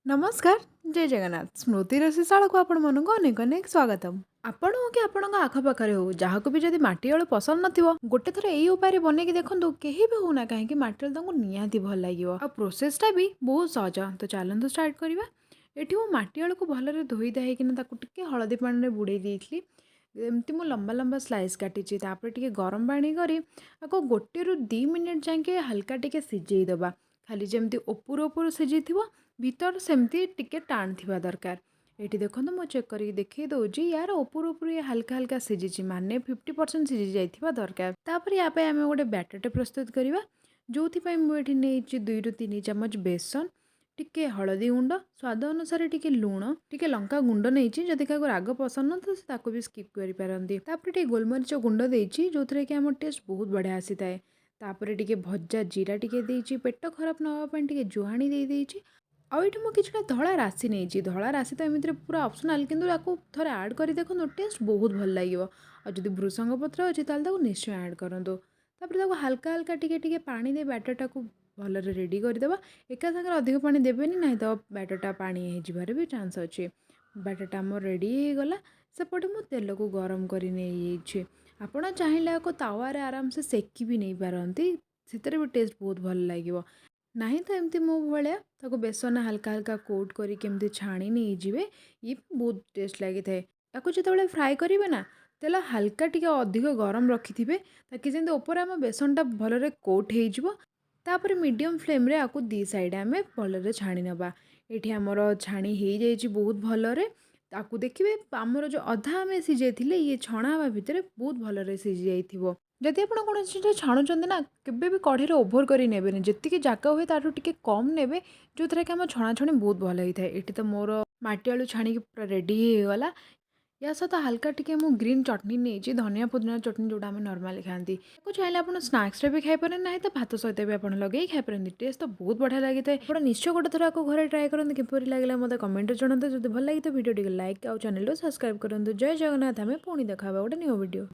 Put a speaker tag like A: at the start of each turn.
A: ନମସ୍କାର, ଜୟ ଜଗନ୍ନାଥ। ସ୍ମୃତି ରୋଷେଇଶାଳାକୁ ଆପଣମାନଙ୍କୁ ଅନେକ ଅନେକ ସ୍ୱାଗତମ। ଆପଣ ହଉ କି ଆପଣଙ୍କ ଆଖପାଖରେ ହଉ, ଯାହାକୁ ବି ଯଦି ମାଟି ଆଳୁ ପସନ୍ଦ ନଥିବ, ଗୋଟେ ଥର ଏଇ ଉପାୟରେ ବନେଇକି ଦେଖନ୍ତୁ। କେହି ବି ହଉ ନା କାହିଁକି, ମାଟି ଆଳୁ ତାଙ୍କୁ ନିହାତି ଭଲ ଲାଗିବ। ଆଉ ପ୍ରୋସେସଟା ବି ବହୁତ ସହଜ। ତ ଚାଲନ୍ତୁ ଷ୍ଟାର୍ଟ କରିବା। ଏଠି ମୁଁ ମାଟି ଆଳୁକୁ ଭଲରେ ଧୋଇ ଧାଇକିନା ତାକୁ ଟିକେ ହଳଦୀ ପାଣିରେ ବୁଡ଼େଇ ଦେଇଥିଲି। ଏମିତି ମୁଁ ଲମ୍ବା ଲମ୍ବା ସ୍ଲାଇସ୍ କାଟିଛି। ତାପରେ ଟିକେ ଗରମ ପାଣି କରି ଆକୁ 1ରୁ 2 ମିନିଟ୍ ଯାଏଁକେ ହାଲକା ଟିକେ ସିଝେଇ ଦେବା। ଖାଲି ଯେମିତି ଉପରୁ ଉପରୁ ସିଝିଥିବ, ଭିତର ସେମିତି ଟିକେ ଟାଣ ଥିବା ଦରକାର। ଏଇଠି ଦେଖନ୍ତୁ, ମୁଁ ଚେକ୍ କରିକି ଦେଖେଇ ଦେଉଛି। ୟାର ଉପରୁ ଉପରୁ ଇଏ ହାଲକା ହାଲକା ସିଝିଛି, ମାନେ 50% ସିଝି ଯାଇଥିବା ଦରକାର। ତାପରେ ୟା ପାଇଁ ଆମେ ଗୋଟେ ବ୍ୟାଟରଟେ ପ୍ରସ୍ତୁତ କରିବା, ଯେଉଁଥିପାଇଁ ମୁଁ ଏଠି ନେଇଛି 2ରୁ 3 ଚାମଚ ବେସନ, ଟିକେ ହଳଦୀ ଗୁଣ୍ଡ, ସ୍ୱାଦ ଅନୁସାରେ ଟିକେ ଲୁଣ, ଟିକେ ଲଙ୍କା ଗୁଣ୍ଡ ନେଇଛି। ଯଦି କାହାକୁ ରାଗ ପସନ୍ଦ ନଥିବ, ସେ ତାକୁ ବି ସ୍କିପ୍ କରିପାରନ୍ତି। ତାପରେ ଟିକେ ଗୋଲମରିଚ ଗୁଣ୍ଡ ଦେଇଛି, ଯେଉଁଥିରେ କି ଆମ ଟେଷ୍ଟ ବହୁତ ବଢ଼ିଆ ଆସିଥାଏ। ତାପରେ ଟିକେ ଭଜା ଜିରା ଟିକେ ଦେଇଛି। ପେଟ ଖରାପ ନ ହେବା ପାଇଁ ଟିକେ ଜୁଆଣି ଦେଇ ଦେଇଛି। ଆଉ ଏଇଠି ମୁଁ କିଛିଟା ଧଳା ରାଶି ନେଇଛି। ଧଳା ରାଶି ତ ଏମିତିରେ ପୁରା ଅପସନାଲ୍, କିନ୍ତୁ ତାକୁ ଥରେ ଆଡ଼୍ କରି ଦେଖନ୍ତୁ, ଟେଷ୍ଟ ବହୁତ ଭଲ ଲାଗିବ। ଆଉ ଯଦି ଭୃସଙ୍ଗ ପତ୍ର ଅଛି, ତାହେଲେ ତାକୁ ନିଶ୍ଚୟ ଆଡ଼୍ କରନ୍ତୁ। ତାପରେ ତାକୁ ହାଲକା ହାଲକା ଟିକେ ଟିକେ ପାଣି ଦେଇ ବ୍ୟାଟରଟାକୁ ଭଲରେ ରେଡ଼ି କରିଦେବା। ଏକା ସାଙ୍ଗରେ ଅଧିକ ପାଣି ଦେବେନି, ନାହିଁ ତ ବ୍ୟାଟରଟା ପାଣି ହେଇଯିବାର ବି ଚାନ୍ସ ଅଛି। ବ୍ୟାଟରଟା ଆମର ରେଡ଼ି ହେଇଗଲା। ସେପଟେ ମୁଁ ତେଲକୁ ଗରମ କରି ନେଇଯାଇଛି। ଆପଣ ଚାହିଁଲେ ଆକୁ ତାୱାରେ ଆରାମସେ ସେକି ବି ନେଇପାରନ୍ତି, ସେଥିରେ ବି ଟେଷ୍ଟ ବହୁତ ଭଲ ଲାଗିବ। ନାହିଁ ତ ଏମିତି ମୋ ଭଳିଆ ତାକୁ ବେସନ ହାଲକା ହାଲକା କୋଟ୍ କରିକି ଏମିତି ଛାଣି ନେଇଯିବେ। ଇଏ ବି ବହୁତ ଟେଷ୍ଟ ଲାଗିଥାଏ। ତାକୁ ଯେତେବେଳେ ଫ୍ରାଏ କରିବେ ନା, ତେଲ ହାଲକା ଟିକେ ଅଧିକ ଗରମ ରଖିଥିବେ, ତାକି ଯେମିତି ଉପରେ ଆମ ବେସନଟା ଭଲରେ କୋଟ୍ ହେଇଯିବ। ତାପରେ ମିଡ଼ିୟମ୍ ଫ୍ଲେମ୍ରେ ଆକୁ ଦୁଇ ସାଇଡ଼୍ ଆମେ ଭଲରେ ଛାଣି ନେବା। ଏଠି ଆମର ଛାଣି ହେଇଯାଇଛି ବହୁତ ଭଲରେ। ତାକୁ ଦେଖିବେ, ଆମର ଯେଉଁ ଅଧା ଆମେ ସିଝେଇଥିଲେ, ଇଏ ଛଣା ହେବା ଭିତରେ ବହୁତ ଭଲରେ ସିଝି ଯାଇଥିବ। ଯଦି ଆପଣ କୌଣସି ଜିନିଷ ଛାଣୁଛନ୍ତି ନା, କେବେ ବି କଢ଼େଇରେ ଓଭର କରି ନେବେନି। ଯେତିକି ଜାଗା ହୁଏ, ତାଠୁ ଟିକେ କମ୍ ନେବେ, ଯେଉଁଥିରେ କି ଆମ ଛଣାଛଣି ବହୁତ ଭଲ ହେଇଥାଏ। ଏଠି ତ ମୋର ମାଟି ଆଳୁ ଛାଣିକି ପୁରା ରେଡ଼ି ହେଇଗଲା। ୟା ସହିତ ହାଲକା ଟିକେ ମୁଁ ଗ୍ରୀନ୍ ଚଟଣି ନେଇଛି, ଧନିଆ ପୁଦିନା ଚଟଣି, ଯେଉଁଟା ଆମେ ନର୍ମାଲି ଖାଆନ୍ତି। ତାକୁ ଚାହିଁଲେ ଆପଣ ସ୍ନାକ୍ସରେ ବି ଖାଇପାରନ୍ତି, ନାହିଁ ତ ଭାତ ସହିତ ବି ଆପଣ ଲଗେଇ ଖାଇପାରନ୍ତି। ଟେଷ୍ଟ ତ ବହୁତ ବଢ଼ିଆ ଲାଗିଥାଏ। ଆପଣ ନିଶ୍ଚୟ ଗୋଟେ ଥର ଆକୁ ଘରେ ଟ୍ରାଏ କରନ୍ତୁ। କିପରି ଲାଗିଲା, ମୋତେ କମେଣ୍ଟରେ ଜଣାନ୍ତୁ। ଯଦି ଭଲ ଲାଗିଥିବ, ଭିଡ଼ିଓ ଟିକେ ଲାଇକ୍ ଆଉ ଚ୍ୟାନେଲକୁ ସବସ୍କ୍ରାଇବ୍ କରନ୍ତୁ। ଜୟ ଜଗନ୍ନାଥ। ଆମେ ପୁଣି ଦେଖା ହେବା ଗୋଟେ ନ୍ୟୁ ଭିଡ଼ିଓ।